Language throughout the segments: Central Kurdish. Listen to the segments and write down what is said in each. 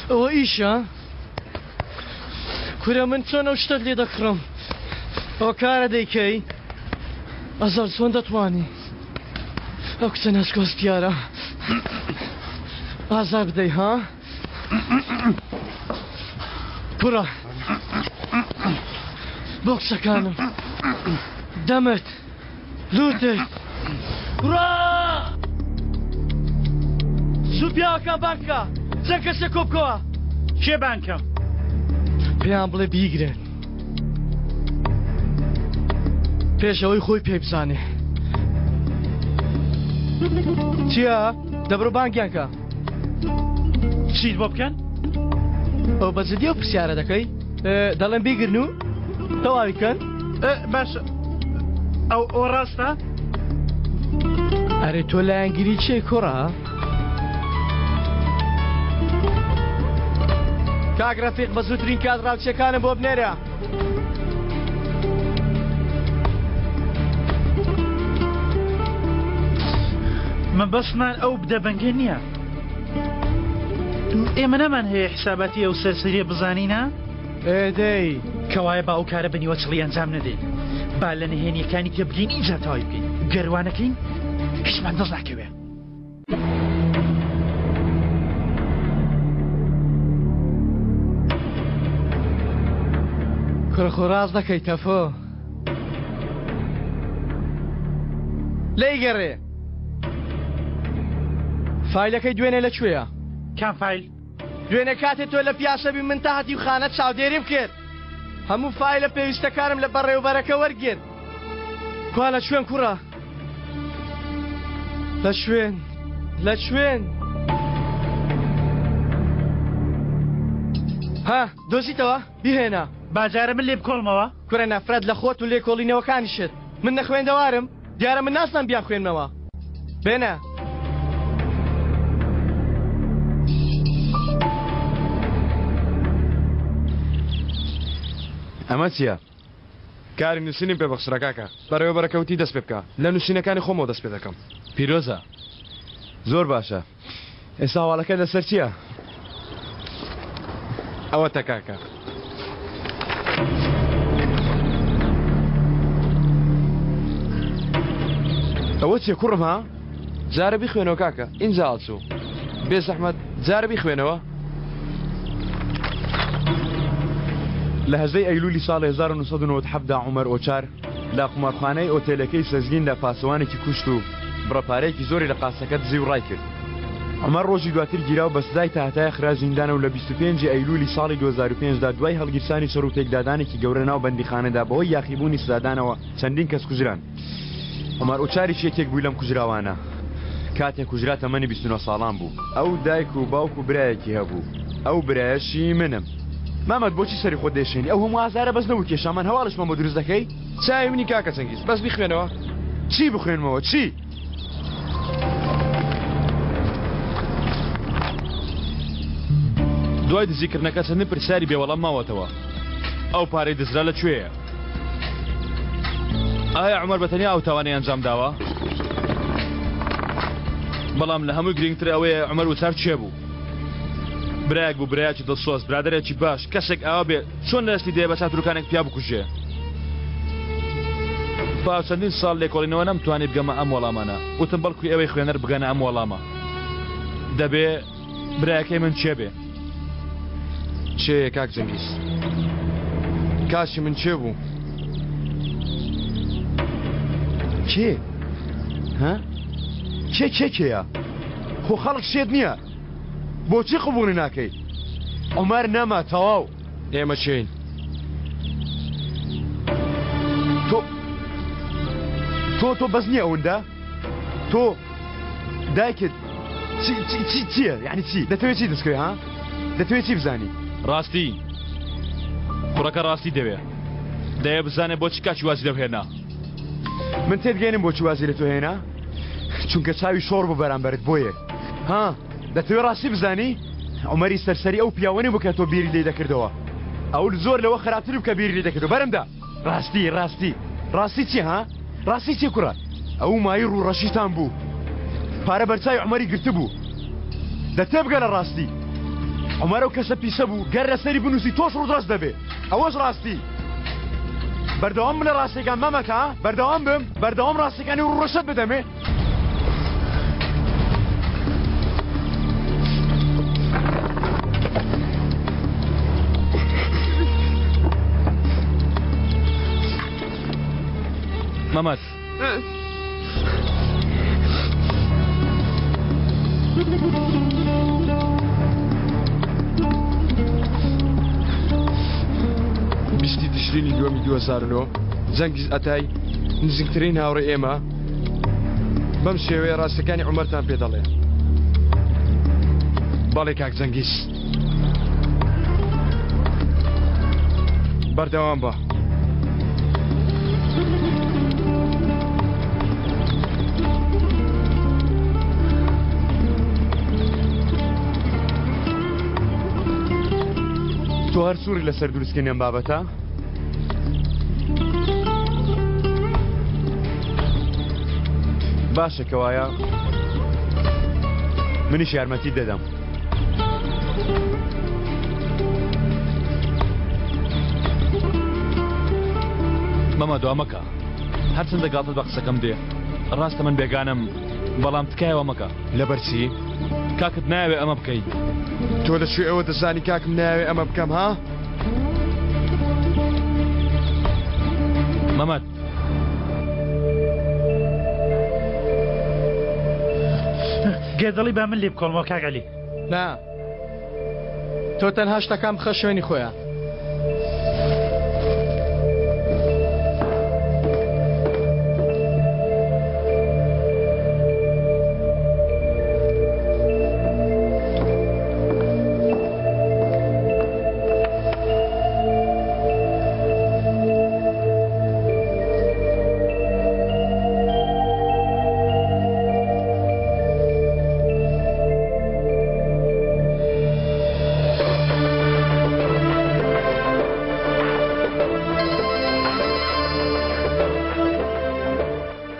ئەوە ئیشە؟ کورە من چۆن ئەو شتەت لێ دەکڕم؟ ئەوە کارە دەیکەی؟ ئازار چۆن دەتوانی ئەو کچە ناسکۆستیارە ئازار بدەی ها؟ کوڕە بۆ کچەکانم دەمت لوتت کوڕە زوو پیاوەکان بانگ بکە چەند کەسێک کۆ بکەوە. کێ بانگ کەم؟ پێیان بڵێ بیگرن پێش ئەوەی خۆی پێ بزانێ. چییە؟ دەبڕۆ بانگیان کە. چیت بۆ بکەن؟ ئەو بە جدی ئەو پرسیارە دەکەی؟ دەڵێن بیگرن و تەواوی کەن؟ باش ئەو ئەو ڕاستە؟ ئەرێ تۆ لایەنگیری چێ کوڕە؟ کاک ڕەفیق بە زووترین کات ڕاوچیەکانم بۆ بنێرە. مەبەستمان ئەو بدەبەنگە نییە. ئێمە نەمان هەیە حساباتی ئەو سەرسەریە بزانینە؟ ئێدەی. کەوایە با ئەو کارە بە نیوەچڵی ئەنجام نەدەین. با لە نهێنییەکانی تێبگەین ئینجا تەواوی بکەین. گەر وا نەکەین هیچمان دەست ناکەوێ. کوڕە خۆ ڕاست دەکەی تەفۆ. لێی گەڕێ. فایلەکەی دوێنێ لە کوێیە؟ کام فایل؟ دوێنێ کاتێ تۆ لە پیاسە بی من تا هەتیوخانە چاودێریم کرد. هەموو فایلە پێویستەکانم لە بەڕێوبەرەکە وەرگرت. کوا لە کوێن کوڕە؟ لە کوێن؟ لە کوێن؟ ها دۆزیتەوە؟ بیهێنە. با جارە من لێ بکۆڵمەوە. کورە نەفرەت لە خۆت و لێکۆڵینەوەکانیشت. من نەخوێندەوارم؟ دیارە من نازانم بیانخوێنمەوە. بێنە. ئەمە چییە؟ کاری نووسینیم پێ بەخشرا کاکە. بەڕێوەبەرەکە وتی دەست پێ بکە. لە نووسینەکانی خۆمەوە دەست پێ دەکەم. پیرۆزە. زۆر باشە. ئێستا هەواڵەکە لەسەر چییە؟ ئەوەتە کاکە. ئەوە چیە کوڕم ها؟ جارە بیخوێنەوە کاکە ئینجا هەڵچوو. بێ زەحمەت جارە بیخوێنەوە. لە هەژدەی ئەیلولی ساڵی 1997 دا عومەر ئۆچار لە قومارخانەی ئۆتێلەکەی سەزگیندا پاسەوانێکی کوشت و بڕە پارەیەکی زۆری لە قاسەکە دزی و ڕایکرد. عومەر ڕۆژی دواتر گیرا و بە سزای تاهەتایە خرا زیندانە و لە 25 ئەیلولی ساڵی 2005 دا دوای هەڵگیرسانی شەڕ و پێکدادانێکی گەورە ناو بەندیخانەدا بەهۆی یاخیبوونی سزادانەوە چەندین کەس کوژران. عومەر ئوچاریش یەکێک بوو لەم کوژراوانە. کاتێک کوژرا تەمەنی 29 ساڵان بوو. ئەو دایک و باوک و برایەکی هەبوو. ئەو برایەشی منم. مامەد بۆچی سەری خۆت دەیشێنی؟ ئەو هەموو ئازارە بەس نەبوو کێشامان هەواڵیشمان بۆ دروست دەکەی؟ چاوی منی کاکە چەنگیز بەس بیخوێنەوە. چی بخوێنمەوە چی؟ دوای دزیکردنەکە چەندین پرسیاری بێ وەڵام ماوەتەوە. ئەو پارەی دزرا لە کوێیە؟ ئایا عومەر بە تەنیا ئەو تاوانەی ئەنجام داوە؟ بەڵام لە هەمووی گرنگتر ئەوەیە عومەر وچار کێ بوو؟ برایەک بوو برایەکی دڵسۆز برادەرێکی باش کەسێک ئاوا بێ چۆن لە دەستی دێ بە چاتروکانێک پیا بکوژێ؟ پاش چەندین ساڵ لێکۆڵینەوە نەمتوانی بگەمە ئەم وەڵامانە وتم بەڵکو ئێوەی خوێنەر بگەنە ئەم وەڵامە دەبێ برایەکەی من کێ بێ؟ کێیە کاک جەنگیز؟ کاکی من کێ بوو؟ کێ؟ ها؟ کێ کێ کێیە؟ خۆ خەڵک شێت نییە بۆچی قبوڵی ناکەی؟ عومەر نەما تەواو. ئێمە کێین؟ تۆ تۆ تۆ بەس نییە ئەوەندە؟ تۆ دایکت چی چی چی چییە یعنی چی دەتەوێت چی دەستکەوێ ها دەتەوێت چی بزانی ڕاستی کوڕەکە ڕاستی دەوێ دەیە بزانێ بۆچی کاکی وازی لەو هێنا من تێدگەێنم بۆچی وازی لە تۆ هێنا چونکە چاوی شۆڕ بوو بەرامبەرت بۆیە ها دەتەوێت ڕاستی بزانی عومەری سەرسەری ئەو پیاوەنی بوو کە تۆ بیری لێ دەکردەوە ئەو زۆر لەوە خراپتر بوو کە بیری لێ دەکردەوە بەرمدا ڕاستی ڕاستی ڕاستی چی ها ڕاستی چی کوڕە ئەو مای ڕوو ڕەشیتان بوو پارە بەرچاوی عومەری گرتبوو دە تێبگە لە ڕاستی. عومەر ئەو کەسە پیسە بوو گەر لەسەری بنووسی تۆش ڕووت ڕەش دەبێ ئەوەش ڕاستی بەردەوام بم لە ڕاستیەکان مەمەکە بەردەوام بم بەردەوام ڕاستیەکانی ڕووڕەشت بدەمێ. مەمەد بیستی تشرینی دووەمی 2009 جەنگیز ئەتای نزیکترین هاوڕێ ئێمە بەم شێوەیە ڕاستەکانی عومەرتان پێ دەڵێ بەڵێ کاک جەنگیز بەردەوام بە. تۆ هەر سووری لەسەر دروستکردنی ئەم بابەتە؟ باشە کەوایە منیش یارمەتیت دەدەم. مەمە دوا مەکە هەرچەندە گاڵتەت بە قسەکەم دێ ڕاستە من بێگانەم بەڵام تکایە وا مەکە. لەبەر چی؟ کاکت نایەوێ ئەمە بکەی. تۆ لە کوێ ئەوە دەزانی کاکم نایەوێ ئەمە بکەم ها؟ مەمەد. گەر دەڵی با من لێ بکۆڵمەوە کاک عەلی. نا تۆ تەنها شتەکان بخە شوێنی خۆیان.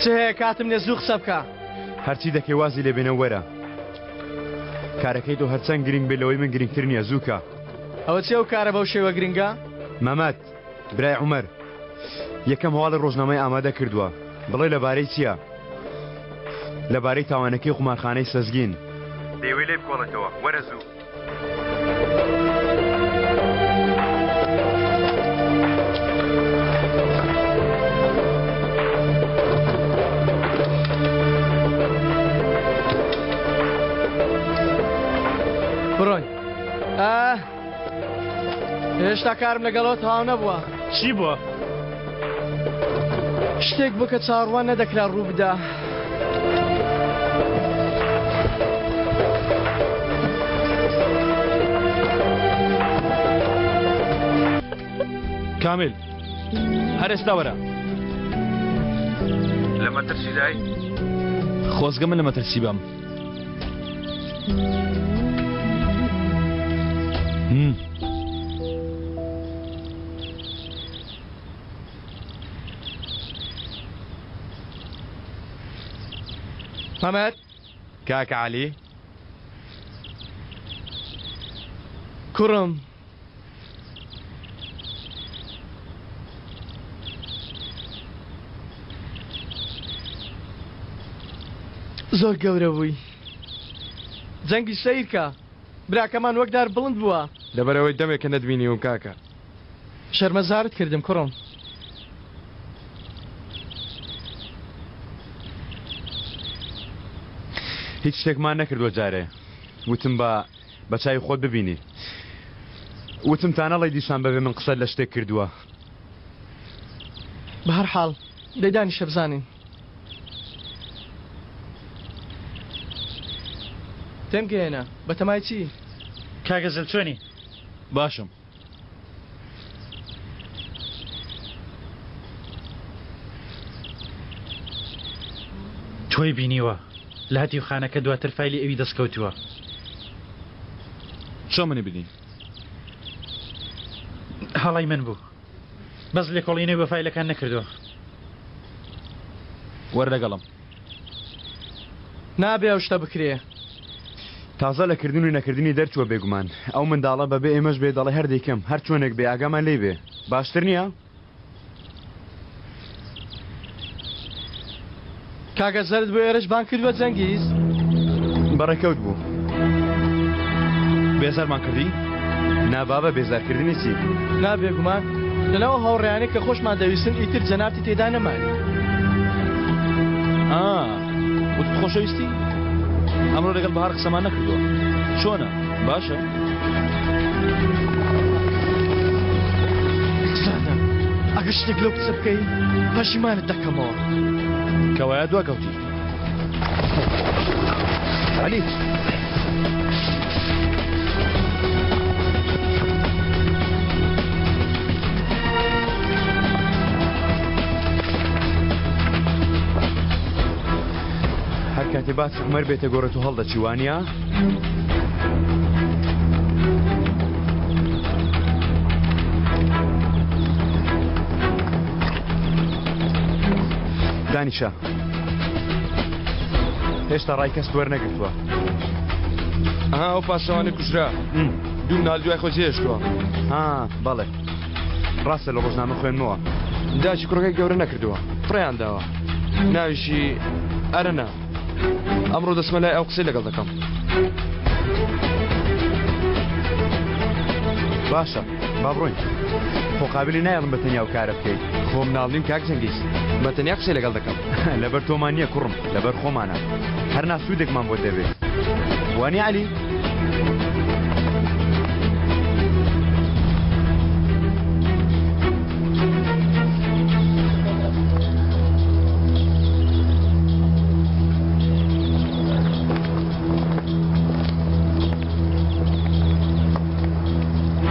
چ هەیە کاتم نیە زوو قسە بکە. هەرچی دەکەی وازی لێ بێنە وەرە. کارەکەی تۆ هەرچەند گرینگ بێ لەوەی من گرینگتر نیە زوو کە. ئەوە چیە ئەو کارە بەو شێوە گرینگە؟ مەمەد برای عومەر یەکەم هەواڵی ڕۆژنامەی ئامادە کردووە بڵێ لەبارەی چییە؟ لەبارەی تاوانەکەی قومارخانەی سەزگین. دەیەوێ لێی بکۆڵێتەوە وەرە زوو. بڕۆین. ئاه هێشتا کارم لەگەڵەوە تەواو نەبووە. چی بووە؟ شتێک بوو کە چاوەڕوان نەدەکرا ڕوو بدا. کامیل هەر ئێستا وەرە. لە مەترسیدای؟ خۆزگە من لە مەترسی بم. مەمەد. کاکە عەلی. کوڕم. زۆر گەورە بووی. جەنگی سەیرکە. براکەمان وەک دار بڵند بووە. لەبەرئەوەی دەمێکە نەتبینیوم کاکە. شەرمەزارت کردم کوڕم. هیچ شتێکمان نەکردووە جارێ. وتم با بە چاوی خۆت ببینی. وتم تا نەڵێی دیسان بەبێ من قسەت لە شتێک کردووە. بەهەرحاڵ دەی دانیشە بزانین. تێمگەیەنە، بەتەمای چی؟ کاک ئەزەل چۆنی؟ باشم. تۆی بینیوە لە هەتیوخانەکە دواتر فایلی ئەوی دەست کەوتووە. چۆن منی بینی؟ هەڵەی من بوو. بەس لێکۆڵینەوەی بە فایلەکان نەکردووە. وەرە لەگەڵم. نابێ ئەو شتە بکرێ. تازە لە کردن و نەکردنی دەرچووە بێگومان ئەو منداڵە بەبێ ئێمەش بێ دەڵێ هەر دەیکەم هەر چۆنێک بێ ئاگامان لێی بێ باشتر نییە؟ کاکە زەرد بۆ ئێرەش بانگ کردووە جەنگیز؟ بەڕێکەوت بوو. بێزارمان کردی؟ نا بابە بێزارکردنی چی؟ نا بێگومان لەناو ئەو هاوڕێیانەی کە خۆشمان دەویستن ئیتر جەنابتی تێدا نەماوی. ئا وتت خۆشەویستی؟ ئەمڕۆ لەگەڵ بەهار قسەمان نەکردووە. چۆنە؟ باشە؟ سادە ئەگەر شتێک لەو کچە بکەی پەشیمانت دەکەمەوە. کەوایە دواکەوتی. عەلی. هەر کاتێ باسی عومەر بێتە گۆڕێ تۆ هەڵدەچی وانە؟ دانیشە هێشتا ڕای کەس وەرنەگرتووە. ئەها ئەو پاسەوانی کوژرا دوو مناڵ دوای خۆی جێهێشتووە. ها بەڵێ ڕاستە لە ڕۆژنامە خوێنمەوە. دایکی کوڕەکەی گەورە نەکردووە فڕێیان داوە ناویشی ئەرەنە. ئەمڕۆ دەچمە لای ئەو قسەی لەگەڵ دەکەم. باشە با بڕۆین. خۆ قابلی نایەڵم بە تەنیا ئەو کارە بکەیت. خۆ مناڵ نیم کاک جەنگیز. بە تەنیا قسەی لەگەڵ دەکەم. لەبەر تۆمان نییە کوڕم، لەبەر خۆمانە. هەر نا سوودێکمان بۆت دەبێت. وانییە عەلی؟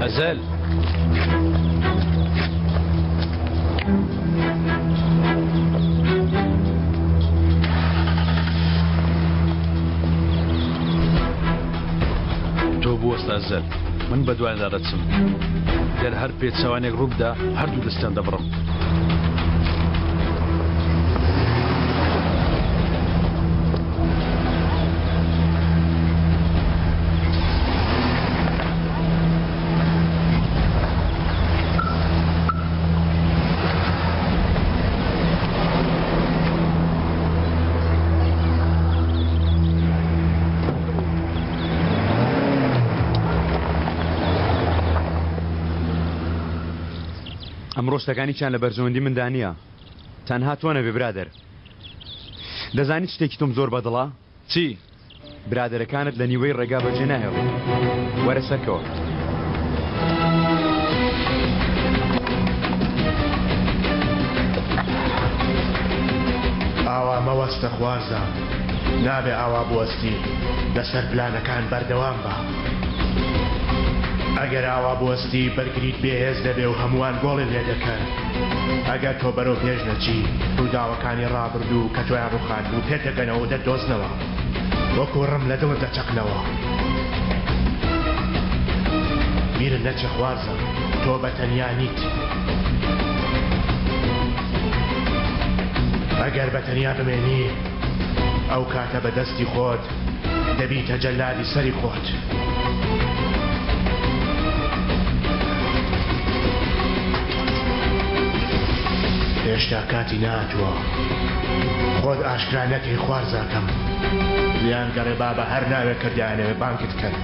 ئەزەل. تۆ بوەستە ئەزەل من بە دوایاندا دەچم گەر هەر پێچەوانێک ڕووبدا هەردوو دەستیان دەبڕم. ئەمڕۆ شتەکانی چیان لە بەرژەوەندی مندا نییە تەنها تۆ نەبێ برادەر دەزانی شتێکی تۆم زۆر بەدڵە چی؟ برادەرەکانت لە نیوەی ڕێگا بەجێ ناهێڵی وەرە سەرکەوە. ئاوا مەوەستە خوارزام نابێ ئاوا بوەستی لەسەر پلانەکان بەردەوام بە ئەگەر ئاوا بوەستی بەرگریت بێهێز دەبێ و هەمووان گۆڵی لێ دەکەن ئەگەر تۆ بەرەو پێش نەچی ڕووداوەکانی ڕابردوو کە تۆیان ڕووخاندبوو پێت دەگەنەوە و دەتدۆزنەوە وەکو ڕم لە دڵت دەچەقنەوە. بیرت نەچێ خوارزم تۆ بە تەنیا نیت. ئەگەر بە تەنیا بمێنی ئەو کاتە بە دەستی خۆت دەبیتە جەلادی سەری خۆت. هێشتا کاتی نەهاتووە خۆت ئاشکرا نەکەی خوارزاکەم. لێیان گەڕێ با بە هەر ناوێک کە دەیانەوێ بانگت کەن.